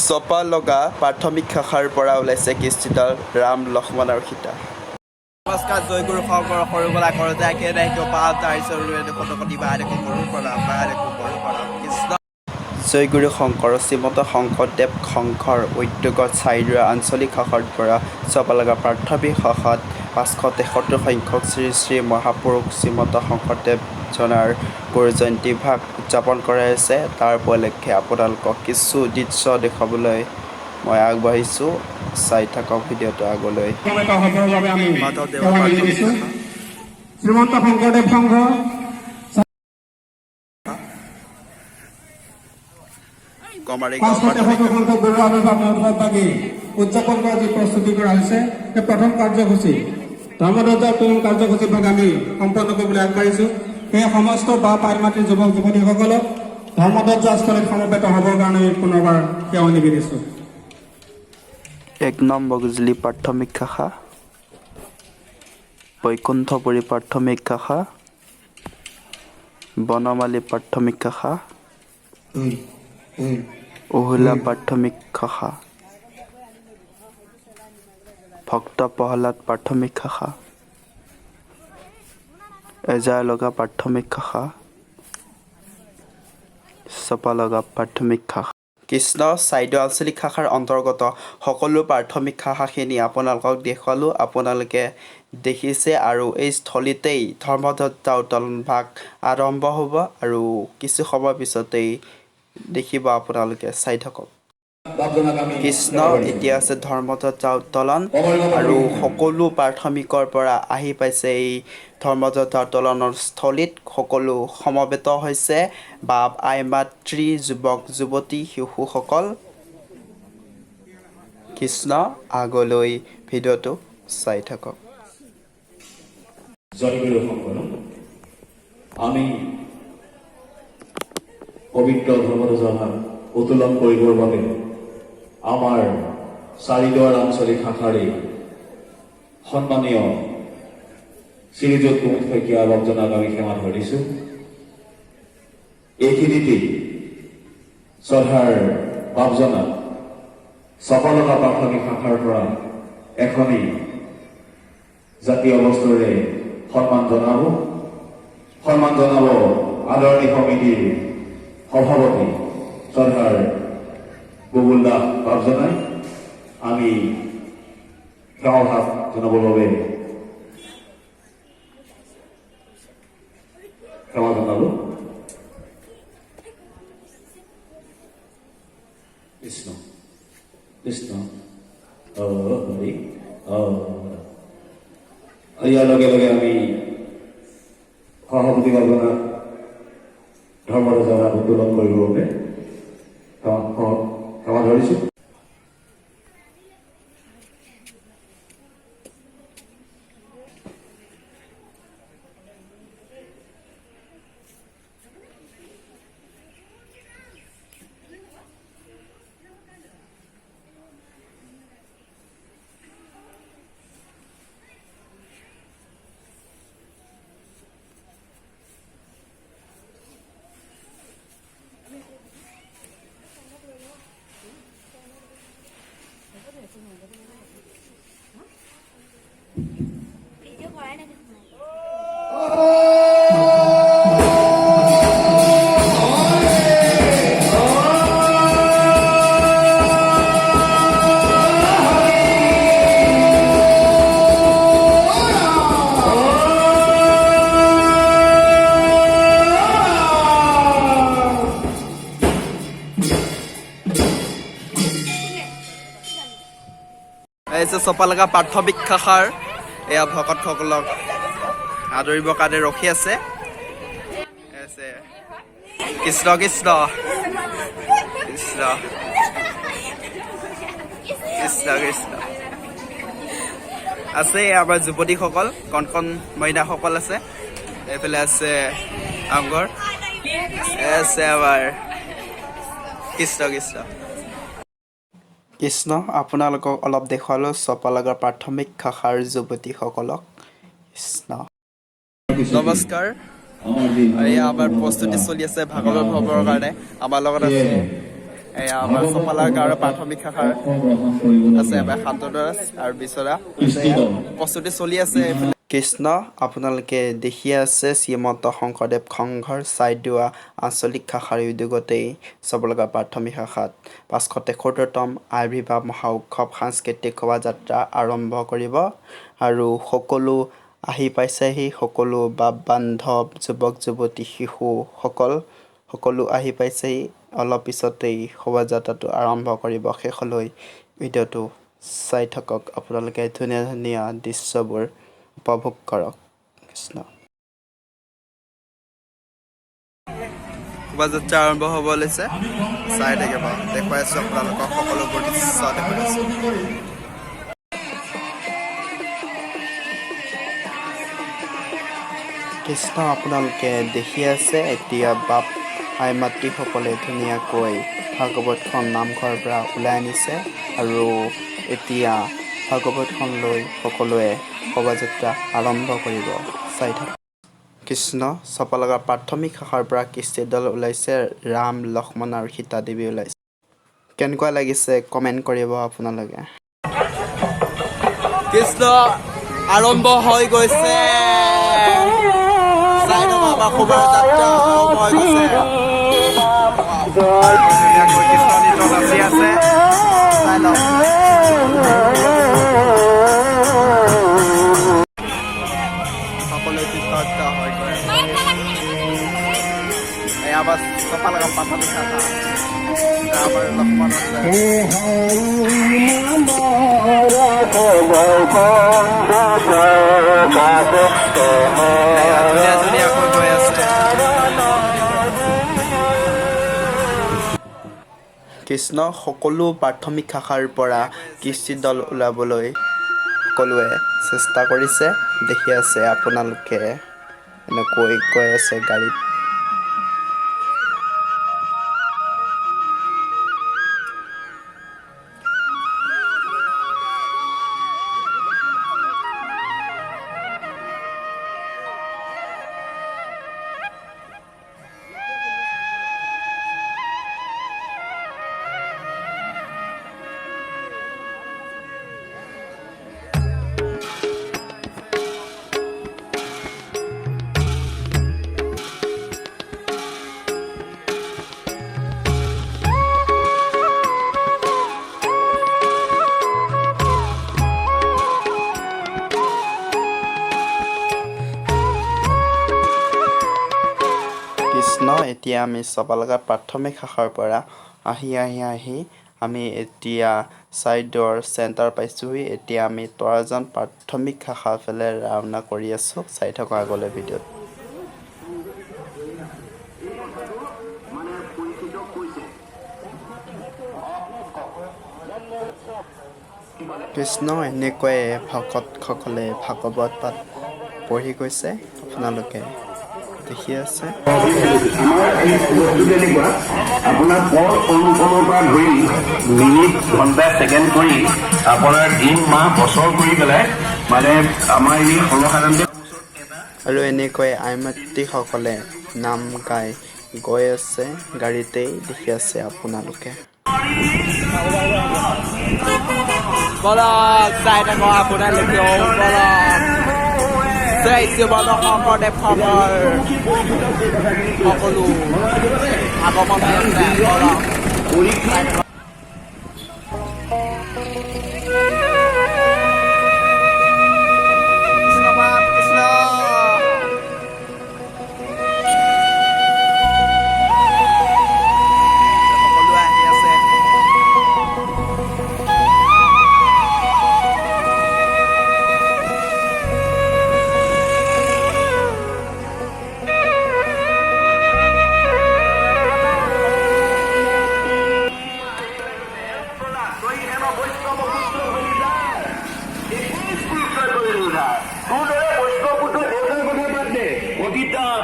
চপালগা প্ৰাথমিক শাখাৰ পৰা ওলাইছে কৃষ্টিদল ৰাম, লক্ষ্মণ আৰু সীতা। নমস্কাৰ, জয়গুৰু শংকৰ সৰুবলা কৰোঁতে কৰো প্ৰণাম, কৰো প্ৰণাম, কৃষ্ণ। জয়গুৰু শংকৰ শ্ৰীমন্ত শংকৰদেৱ সংঘৰ উদ্যোগত চাৰিদুৱাৰ আঞ্চলিক শাখাৰ পৰা চপালগা প্ৰাথমিক শাখাত 573 সংখ্যক শ্ৰী শ্ৰী মহাপুৰুষ শ্ৰীমন্ত শংকৰদেৱ জনাৰ গুৰু জয়ন্তী ভাগ উদযাপন কৰা হৈছে। তাৰ উপলক্ষে আপোনালোকক কিছু দৃশ্য দেখুৱাবলৈ মই আগবাঢ়িছোঁ। চাই থাকক ভিডিঅ'টো আগলৈ। সমবেত হ'বৰ বাবে আমি মাধৱদেৱৰ সেৱা প্ৰাথমিক নিবেদিছোঁ। শাখা। শ্ৰীমন্ত শংকৰদেৱ সংঘ গমাৰি গাঁও 573 প্ৰাথমিক সংখ্যক গুৰু আৱিৰ্ভাৱ মহোৎসৱভাগি উদযাপন কৰাৰ যি প্ৰস্তুতি কৰা হৈছে, সেই প্ৰথম কাৰ্যসূচী ধৰ্মধ্বজা উত্তোলন কাৰ্যসূচী ভাগ আমি সম্পন্ন কৰিবলৈ আগবাঢ়িছো। সেই সমস্ত বাপ, আই মাতৃ, যুৱক যুৱতীসকলক ধৰ্মধ্বজাস্থলীত সমবেত হ'বৰ কাৰণে আমি পুনৰবাৰ সেৱা নিবেদিছো। 1 নং বগজুলি প্ৰাথমিক শাখা, বৈকুণ্ঠপুৰী প্ৰাথমিক শাখা, বনমালী প্ৰাথমিক শাখা, উহুলা প্ৰাথমিক শাখা, ভক্ত প্ৰহ্লাদ প্ৰাথমিক শাখা, এজাৰলগা প্ৰাথমিক শাখা, চপালগা প্ৰাথমিক শাখা। কৃষ্ণ, চাইদো আঞ্চলিক শাখাৰ অন্তৰ্গত সকলো প্ৰাথমিক শাখাখিনি আপোনালোকক দেখুৱালোঁ, আপোনালোকে দেখিছে। আৰু এই স্থলীতেই ধৰ্মধ্বজা উত্তোলন ভাগ আৰম্ভ হ'ব আৰু কিছু সময়ৰ পিছতেই দেখিব, আপোনালোকে চাই থাকক। কৃষ্ণ, এতিয়া আছে ধৰ্মধ্বজা উত্তোলন আৰু সকলো প্ৰাথমিকৰ পৰা আহি পাইছে। এই ধৰ্মধ্বজা উত্তোলনৰ স্থলীত সকলো সমবেত হৈছে, বাপ, আই মাতৃ, যুৱক যুৱতী, শিশুসকল। কৃষ্ণ, আগলৈ ভিডিঅ'টো চাই থাকক। জয়গুৰু শংকৰ। আমি পবিত্ৰ ধৰ্মধ্বজা উত্তোলন কৰিবৰ বাবে আমাৰ চাৰিদুৱাৰ আঞ্চলিক শাখাৰে সন্মানীয় শ্ৰীযুত কুমুদ শইকীয়া বাপজনাক আমি সেৱা ধৰিছোঁ। এইখিনিতেই শ্ৰদ্ধাৰ বাপজনাক চপালগা প্ৰাথমিক শাখাৰ পৰা এখনি জাতীয় বস্ত্ৰৰে সন্মান জনাব। সন্মান জনাব আদৰণি সমিতিৰ সভাপতি শ্ৰদ্ধাৰ বুবুল দাস বাপজনাই। আমি সেৱাভাগ জনাবৰ বাবে সেৱা জনালো। কৃষ্ণ কৃষ্ণ হৰি। আৰু ইয়াৰ লগে লগে আমি সভাপতি বাপজনাক ধৰ্মধ্বজা উত্তোলন কৰিবৰ বাবে সেৱা ধৰিছোঁ। ভিডিঅ' কৰাই নাই দেখোন। এই হৈছে চপালগা প্ৰাথমিক শাখাৰ এয়া ভকতসকলক আদৰিবৰ কাৰণে ৰখি আছে। এই আছে। কৃষ্ণ কৃষ্ণ কৃষ্ণ কৃষ্ণ কৃষ্ণ। আছে এই আমাৰ যুৱতীসকল, কণ কণ মইনাসকল আছে। এইফালে আছে নামঘৰ। এই আছে আমাৰ। কৃষ্ণ কৃষ্ণ কৃষ্ণ। আপোনালোকক অলপ দেখুৱালোঁ চপালগৰ প্ৰাথমিক শাখাৰ যুৱতীসকলক। কৃষ্ণ। নমস্কাৰ। এয়া আমাৰ প্ৰস্তুতি চলি আছে ভাগৱত ভৱৰ কাৰণে। আমাৰ লগত আছে এয়া আমাৰ চপালা গাঁৱৰ প্ৰাথমিক শাখাৰ গ্ৰহণ কৰিবলগীয়া আছে এবাৰ শান্তদাস আৰু বিচৰা কৃষ্টি দল প্ৰস্তুতি চলি আছে। কৃষ্ণ, আপোনালোকে দেখি আছে শ্ৰীমন্ত শংকৰদেৱ সংঘৰ চাইদোৱা আঞ্চলিক শাখাৰ উদ্যোগতেই চবলগা প্ৰাথমিক শাখাত 573তম আৱিৰ্ভাৱ মহা উৎসৱ সাংস্কৃতিক শোভাযাত্ৰা আৰম্ভ কৰিব আৰু সকলো আহি পাইছেহি। সকলো বাপ বান্ধৱ, যুৱক যুৱতী, শিশুসকল সকলো আহি পাইছেহি। অলপ পিছতেই শোভাযাত্ৰাটো আৰম্ভ কৰিব। শেষলৈ ভিডিঅ'টো চাই থাকক আপোনালোকে, ধুনীয়া ধুনীয়া দৃশ্যবোৰ উপভোগ কৰক। কৃষ্ণ, শোভাযাত্ৰা আৰম্ভ হ'ব লৈছে, চাই থাকিব। দেখুৱাই আছোঁ আপোনালোকক, সকলোবোৰ দৃশ্য দেখুৱাই আছোঁ। কৃষ্ণ, আপোনালোকে দেখি আছে এতিয়া বাপ আই মাতৃসকলে ধুনীয়াকৈ ভাগৱতখন নামঘৰৰ পৰা ওলাই আনিছে আৰু এতিয়া ভাগৱতখন লৈ সকলোৱে শোভাযাত্ৰা আৰম্ভ কৰিব। চাই থাকক। কৃষ্ণ, চপালগা প্ৰাথমিক শাখাৰ পৰা কৃষ্টি দল ওলাইছে। ৰাম, লক্ষ্মণ আৰু সীতা দেৱী ওলাইছে। কেনেকুৱা লাগিছে কমেণ্ট কৰিব আপোনালোকে। কৃষ্ণ, আৰম্ভ হৈ গৈছে। চাই থাকক, আমাৰ শোভাযাত্ৰা আৰম্ভ হৈ গৈছে। ধুনীয়াকৈ কৃষ্ণ নৃত্য নাচি আছে, চাই লওক। সকলোৱে কৃতজ্ঞ হৈ গৈ এয়া আমাৰ চপালগা প্ৰাথমিক শাখা। এয়া আমাৰ লক্ষ্মণ আছে। এয়া ধুনীয়া ধুনীয়াকৈ গৈ আছে। কৃষ্ণ, সকলো প্ৰাথমিক শাখাৰ পৰা কৃষ্টি দল ওলাবলৈ সকলোৱে চেষ্টা কৰিছে। দেখি আছে আপোনালোকে, এনেকৈ গৈ আছে গাড়ীত। কৃষ্ণ, এতিয়া আমি চপালগা প্ৰাথমিক শাখাৰ পৰা আহি আহি আহি আমি এতিয়া চাইডৰ চেণ্টাৰ পাইছোঁহি। এতিয়া আমি তৰাজান প্ৰাথমিক শাখাৰ ফালে ৰাওনা কৰি আছোঁ। চাই থাকক আগলৈ ভিডিঅ'ত। কৃষ্ণ, এনেকৈয়ে ভকতসকলে ভাগৱত পাঠ পঢ়ি গৈছে, আপোনালোকে দেখি আছে। আমাৰ এই বস্তু তেনেকুৱা আপোনাৰ পৰ অনুপমৰ পৰা ধৰি মিনিট, ঘণ্টা, ছেকেণ্ড কৰি আপোনাৰ দিন, মাহ, বছৰ কৰি পেলাই মানে আমাৰ এই সৰ্বসাধাৰণতে আৰু এনেকৈ আই মাতৃসকলে নাম গাই গৈ আছে গাড়ীতেই, দেখি আছে আপোনালোকে। বলক, চাই থাকক আপোনালোকেও। বলক, জয় শ্ৰীমন্ত শংকৰদেৱ সংঘৰ সকলো আগমন হৈ আছে। বলক, চাই থাকক। কৃষ্ণ বাপ, কৃষ্ণ। সকলোৱে আহি আছে।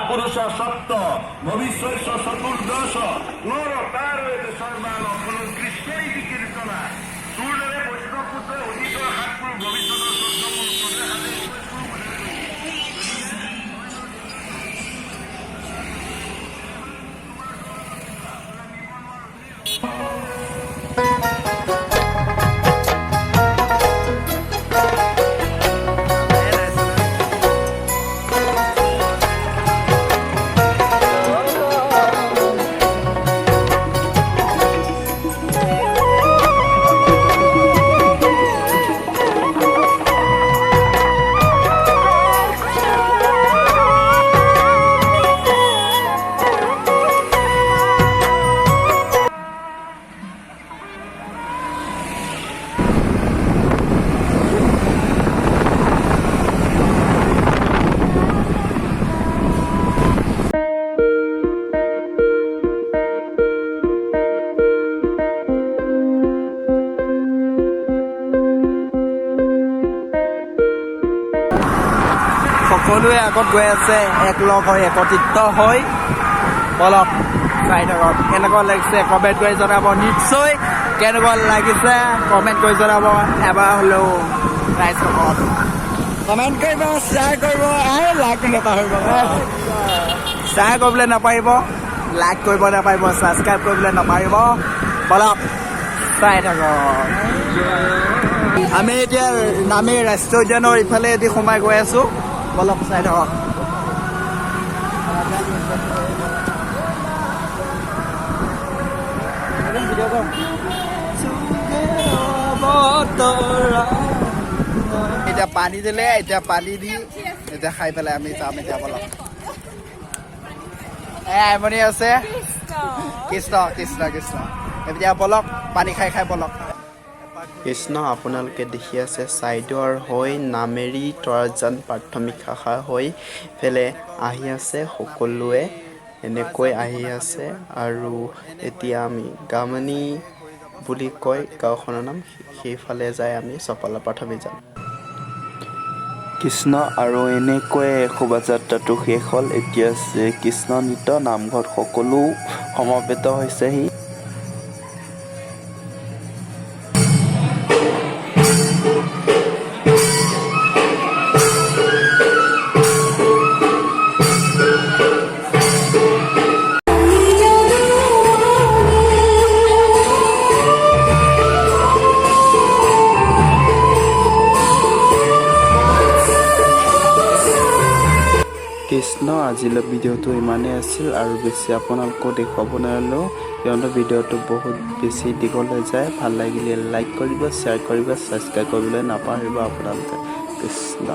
পুৰুষ সপ্ত ভবিষ্য চতুৰ্দশ নৰ তাৰ কৃষ্ণই কীৰ্তনা। তোৰ দৰে বৈষ্ণৱ পুত্ৰই অতীতৰ সাত পুৰুষ, ভৱিষ্যতৰ 14 পুৰুষ, তোৰে সাতে 21 পুৰুষ। সকলোৱে আগত গৈ আছে একলগ হৈ, একত্ৰিত হৈ। বলক, চাই থাকক। কেনেকুৱা লাগিছে কমেণ্ট কৰি জনাব নিশ্চয়। কেনেকুৱা লাগিছে কমেণ্ট কৰি জনাব এবাৰ হ'লেও ৰাইজসকল। কমেণ্ট কৰিব, শ্বেয়াৰ কৰিব আৰু লাইক নাপাহৰিব। শ্বেয়াৰ কৰিবলৈ নাপাৰিব, লাইক কৰিব নাপাৰিব, ছাবস্ক্ৰাইব কৰিবলৈ নাপাৰিব। বলক, চাই থাকক। আমি এতিয়া নামি ৰাষ্ট্ৰীয় উদ্যানৰ ইফালেদি সোমাই গৈ আছো। বলক, চাই থাকক। এতিয়া পানী দিলে, এতিয়া পানী দি এতিয়া খাই পেলাই আমি যাম এতিয়া। বলক। এ আইমণি আছে। কৃষ্ণ কৃষ্ণ কৃষ্ণ। এতিয়া বলক, পানী খাই খাই বলক। কৃষ্ণ। আপোনালোকে দেখি আছে চাইদুৱাৰ হৈ নামেৰি তৰাজান প্ৰাথমিক শাখা হৈ পেলাই আহি আছে। সকলোৱে এনেকৈ আহি আছে আৰু এতিয়া আমি গামনি বুলি কয় গাঁওখনৰ নাম, সেইফালে যাই আমি চপালা প্ৰাথমিক যাম। কৃষ্ণ। আৰু এনেকৈয়ে শোভাযাত্ৰাটো শেষ হ'ল। এতিয়া কৃষ্ণ নৃত্য। নামঘৰত সকলো সমবেত হৈছেহি। কৃষ্ণ। আজিলৈ ভিডিঅ'টো ইমানেই আছিল আৰু বেছি আপোনালোকক দেখুৱাব নোৱাৰিলোঁ, কিয়নো ভিডিঅ'টো বহুত বেছি দীঘল হৈ যায়। ভাল লাগিলে লাইক কৰিব, শ্বেয়াৰ কৰিব, ছাবস্ক্ৰাইব কৰিবলৈ নাপাহৰিব আপোনালোকে। কৃষ্ণ।